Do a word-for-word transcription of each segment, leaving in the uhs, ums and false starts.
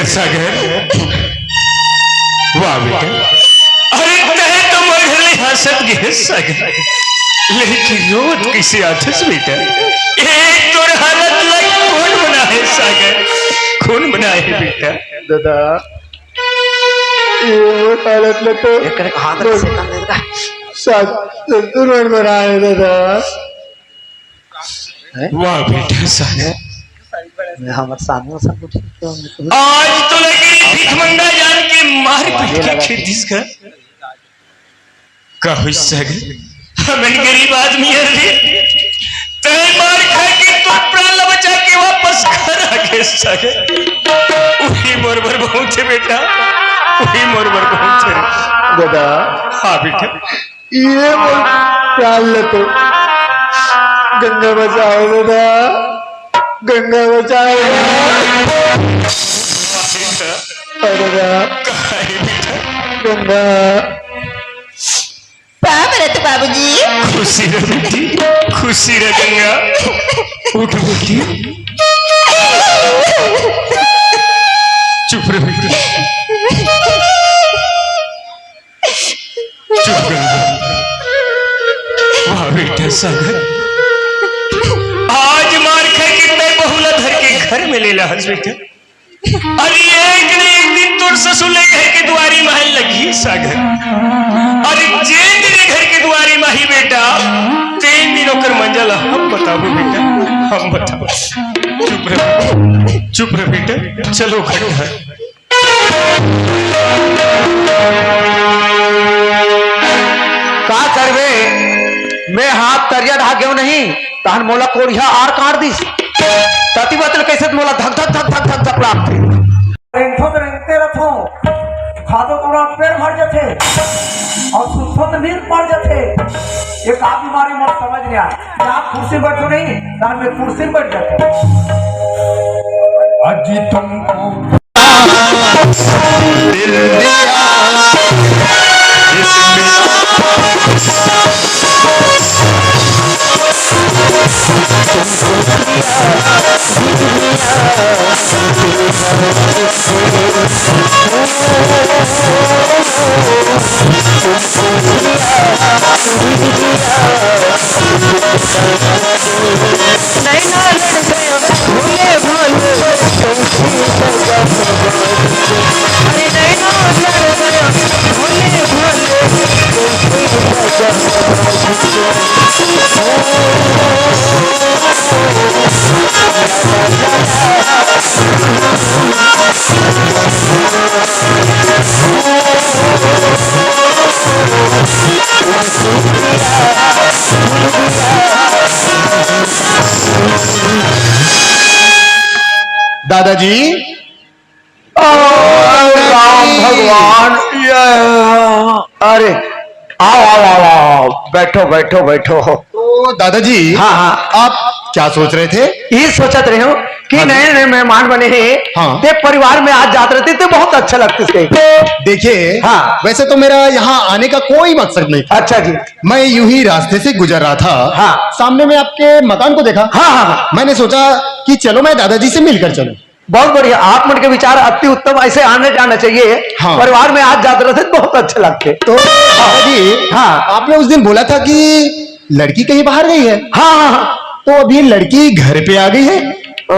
सागर, वाह बेटा, अरे तैं तो मोर घर ले हंसत गे सागर, लेकिन रोवत कइसे आथस बेटा? ए तोर हालत ला कोन बनाहे सागर, कोन बनाहे बेटा? दादा, ये मोर हालत ला तो एकरे हाथ से कर देगा। सास ससुर मन बनाहे दादा। वाह बेटा सागर। मैं हमर सामने सब कुछ आज तो लगे भिखमंगा जान के मार पीट के खेदिस का। का होइस सागर? हमन गरीब आदमी हन रे। तैं मार खा के तोर प्राण ला बचा के वापस घर आ गे सागर। उही मोर बर बहुत हे बेटा, उही मोर बर बहुत हे। दादा। हाँ बेटा। ये मोर प्राण ल तो गंगा बचाए दादा, गंगा बचाए दादा। अरे दादा, गंगा। पाँव परत हँव बाबूजी। खुशी रह बेटी, खुशी रह गंगा। उठ बेटी, चुप रह बेटी। चुप कर। वाह बेटा सागर, आज मार खाए के तैं बहू ला धर के घर में ले ला हस बेटा। अरे एक न एक दिन तोर ससुर ले घर के दुआरी में आए लगही सागर। अरे जेन दिन घर के दुआरी में आही बेटा, तेन दिन ओकर मंजा ला हम बताबो बेटा, हम बताबो। चुप रह, चुप रह बेटा, चलो घर। का करबे, मैं हाथ तरिया ढाक गेंव नहीं, तहन मोला कोढ़िया आर काट दिस। तती बतल कइसे मोला धक धक धक धक धक धक लागथे। रेंगथो तो रेंगते रथो, खाथो तो पेट भर जथे, अउ सुतथो तो नींद पड़ जथे। ये का बीमारी मोर समझ नइ आय। या कुर्सी बइठो नहीं, तहन मैं कुर्सी बइठ जाथो। अजी तुमको दादाजी। ओ, राम भगवान। अरे, आओ, आओ, आओ, आओ, बैठो, बैठो, बैठो। तो दादाजी, हाँ, हाँ। आप क्या सोच रहे थे? ये सोचत रहे हँव कि हाँ जी। नए, नए मेहमान बने हैं, हाँ। ते परिवार में आज जात रहते तो बहुत अच्छा लगता है। देखिए, हाँ। वैसे तो मेरा यहाँ आने का कोई मकसद नहीं था। अच्छा जी। मैं यूं ही रास्ते से गुजर रहा था। हाँ। सामने में आपके मकान को देखा। हाँ, हाँ, हाँ। मैंने सोचा कि चलो मैं दादाजी से मिलकर चलूं। बहुत बढ़िया, आप मन के विचार अति उत्तम, ऐसे आने जाना चाहिए। हाँ। परिवार में आज जात रहते तो बहुत अच्छा लगते। तो दादाजी, हाँ। आपने उस दिन बोला था कि लड़की कहीं बाहर गई है। हाँ, हाँ, हाँ। तो अभी लड़की घर पे आ गई है। अ,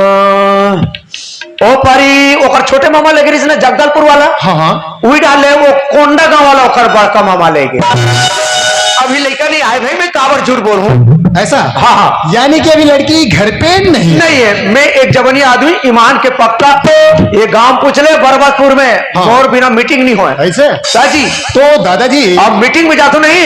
ओ परी, ओकर छोटे मामा लेगे रहिस ना जगदलपुर वाला। हाँ, हाँ। उही डाले वो कोंडागांव वाला ओकर बड़का मामा लेगे। अभी लड़का नहीं आए भाई, मैं काबर झूठ बोलहूँ। ऐसा? हाँ, हाँ। यानी कि अभी लड़की घर पे नहीं? नहीं है। मैं एक जबरनी आदमी, ईमान के पक्का। ये गांव पूछ ले बरबसपुर में, हाँ। मोर बिना मीटिंग नहीं होय। ऐसे? दाजी। तो दादाजी। अब मीटिंग में जाथों नहीं,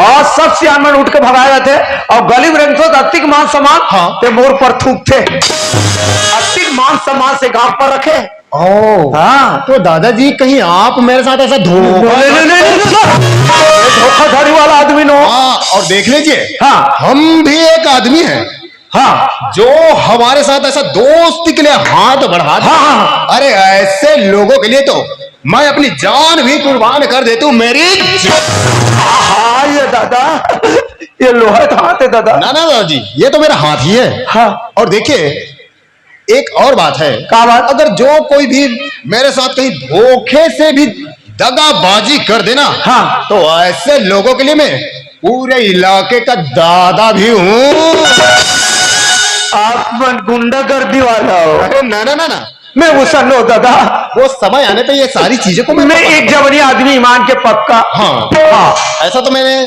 अउ सब सियान मन उठ के भगाए जाथे, अउ गली में रेंगथों त अतिक मान सम्मान, हाँ। ते मोर पर थूकथे। अतिक मान सम्मान से गांव पर रखे। ओ। हाँ। तो दादाजी, कहीं आप मेरे साथ ऐसा धोखा नहीं, नहीं, नहीं, नहीं, नहीं, नहीं। ये धोखाधड़ी वाला आदमी नो। हाँ, और देख लीजिए, हाँ। हम भी एक आदमी हैं। हाँ। जो हमारे साथ ऐसा दोस्ती के लिए हाथ बढ़ाते हाँ, हाँ, हाँ। अरे, ऐसे लोगों के लिए तो मैं अपनी जान भी कुर्बान कर देता हूँ, मेरी। हाँ, ये दादा, ये लोहा का हाथ है दादा। ना, ना, दादाजी, ये तो मेरा हाथ ही है। हाँ। और देखिए, एक और बात है। क्या बात? अगर जो कोई भी मेरे साथ कहीं धोखे से भी दगाबाजी कर देना, हाँ। तो ऐसे लोगों के लिए मैं पूरे इलाके का दादा भी हूँ। आप मन गुंडागर्दी वाला हो। अरे ना, ना, ना, ना। मैं वैसा नो दादा। वो समय आने पे ये सारी चीजों को मैं मैं एक जवानी आदमी ईमान के पक्का। हाँ। हाँ। ऐसा तो मैंने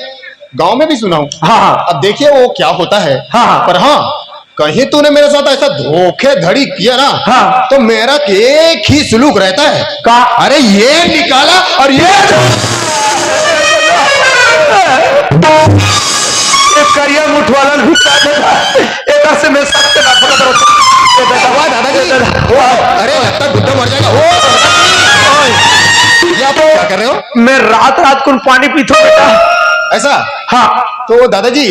गांव में भी सुना हूँ। हाँ, हाँ। अब देखिए वो क्या होता है। हाँ, हाँ। पर हाँ, कहीं तूने मेरे साथ ऐसा धोखेधड़ी किया ना, हाँ। तो मेरा एक ही सुलूक रहता है। का? अरे ये निकाला और ये ये करिया मुठ वाला भी का देता। एकर से मैं सबके नफरत रहता। ये दादा, वाह दादाजी। ये दादा। ओ, अरे लगता है बुड्ढा मर जाएगा। ओ, ये आप क्या कर रहे हो? मैं रात रात को पानी पीता हूँ बेटा। ऐसा? हाँ। तो दादाजी,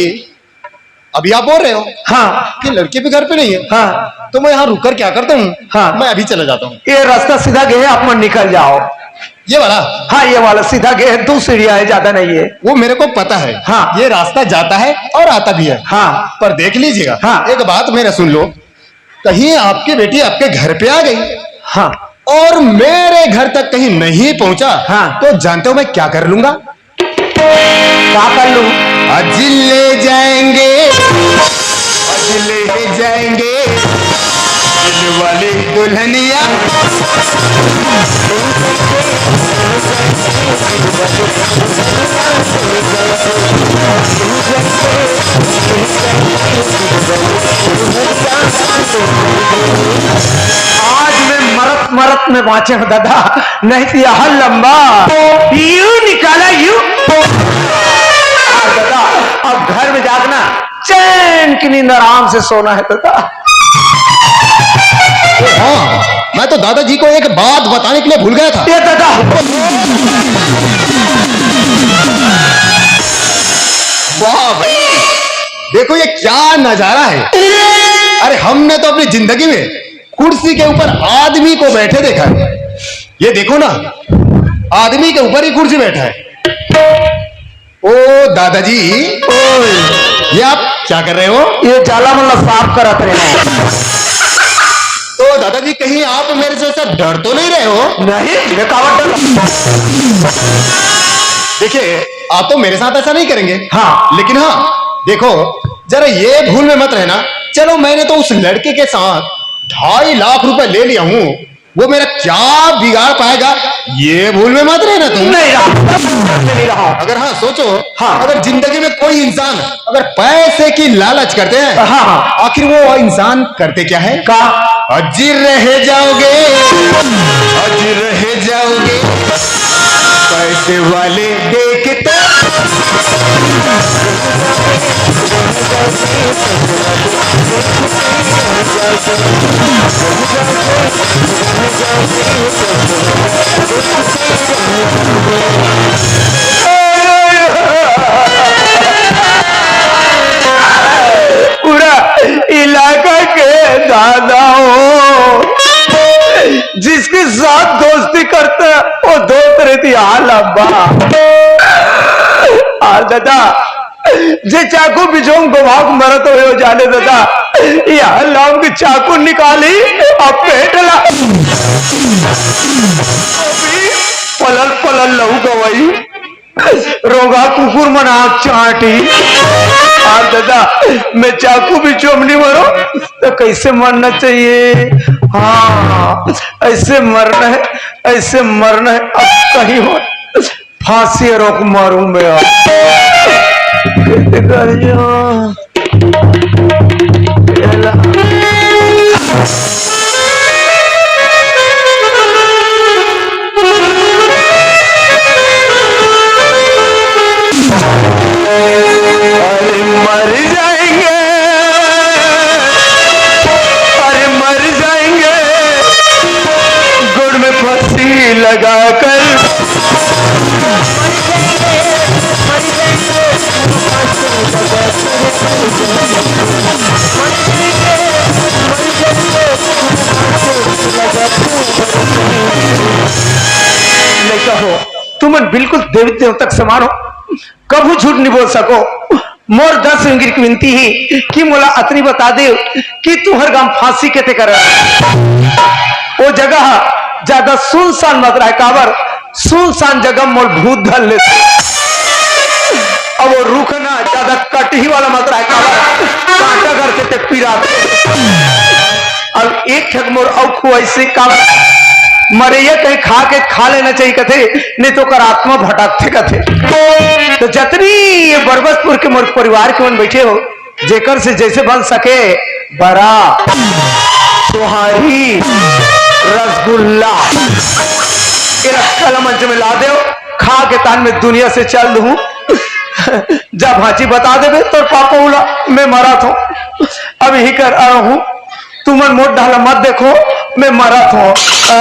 अभी आप बोल रहे हो हाँ। कि लड़की भी घर पे नहीं है, हाँ। तो मैं यहाँ रुक कर क्या करता हूँ? हाँ। मैं अभी चला जाता हूँ। ये रास्ता सीधा गए, आप मन निकल जाओ। ये वाला? हाँ, ये वाला सीधा गए, दो सीढ़ियाँ है, ज्यादा नहीं है। वो मेरे को पता है। हाँ। ये रास्ता जाता है और आता भी है। हाँ। पर देख लीजिएगा, हाँ। एक बात मेरा सुन लो, कहीं आपकी बेटी आपके घर पे आ गई हाँ। और मेरे घर तक कहीं नहीं पहुंचा, हाँ। तो जानते हो मैं क्या कर लूंगा? क्या कर लूं? आज ले जाएंगे, आज ले जाएंगे दिल वाली दुल्हनिया। आज मैं मरत मरत में बाँचे हँव दादा, नहीं तो यह लंबा यू निकाला यू। हाँ दादा, अब घर में जाके ना चैन की नींद आराम से सोना है दादा। हाँ, मैं तो दादाजी को एक बात बताने के लिए भूल गया था। ये दादा। वाह भाई, देखो ये क्या नजारा है। अरे हमने तो अपनी जिंदगी में कुर्सी के ऊपर आदमी को बैठे देखा है, ये देखो ना, आदमी के ऊपर ही कुर्सी बैठा है। ओ दादाजी, ओए। ये आप क्या कर रहे हो? ये जाला मन ला साफ करत रहे हैं। तो दादाजी, कहीं आप मेरे से ऐसा डर तो नहीं रहे हो? नहीं, मैं कावत डर। देखिए, आप तो मेरे साथ ऐसा नहीं करेंगे। हाँ। लेकिन हाँ, देखो, जरा ये भूल में मत रहना। चलो, मैंने तो उस लड़के के साथ ढाई लाख रुपए ले लिया हूँ, वो मेरा क्या बिगाड़ पाएगा, ये भूल में मत रहना तुम। नहीं रहा, नहीं रहा। अगर हाँ, सोचो, हाँ। अगर जिंदगी में कोई इंसान अगर पैसे की लालच करते हैं, हाँ, हाँ। आखिर वो इंसान करते क्या है? का? अजी रह जाओगे, अजी रह जाओगे, पैसे वाले देखते। पूरा इलाका के दादा हो, जिसके साथ दोस्ती करता है, वो दोस्त रहती हाल अब्बा। हाल दादा, जे चाकू बिछोम गवाक मरत होयो जाने दादा, ये हल्लाम की चाकू निकाली, अब पेट ला। पलल पलल लहू गवाई, रोगा कुकुर मन आँख चाटी। हाल दादा, मैं चाकू बिछोम नहीं मरो, तो कैसे मरना चाहिए? हाँ, ऐसे मरना है, ऐसे मरना है। अब कहीं हो फांसी रोक मारूं मैं आप। कैसे करियो? अरे मर जाएंगे, अरे मर जाएंगे, गुड़ में फांसी लगाकर। नहीं कहो, तुमन बिल्कुल देवी देवता के समान हो, कभू झूठ नहीं बोल सको। मोर दस इंगिर के विनती हे कि मोला अतनी बता दे कि तुंहर गांव फांसी कते करा। वो जगह ज्यादा सुनसान मत रहे, काबर सुनसान जगह मोर भूत धर लेथे। अब वो रुख ना ज्यादा कटही वाला मत रहे, काबर कांटा घर के ते पिराथे। अब एक ठक मोर अउ खुआइश हे, काबर मरइया कहीं खा के खा लेना चाहिए कथे, नहीं तो ओकर आत्मा भटकथे कथे। तो जतनी ये बरबसपुर के मोर परिवार के मन बैठे हो, जेकर से जैसे बन सके, बरा, सोहारी, रसगुल्ला, ये रखल मंच में ला देव, खा के तान में दुनिया से चल दूं। जा भांची बता देबे तोर पापा उला, मैं मरा थो, अब यही कर आ रहूं, तुमन मोर डाला मत देखो, मैं मरा थो। आ?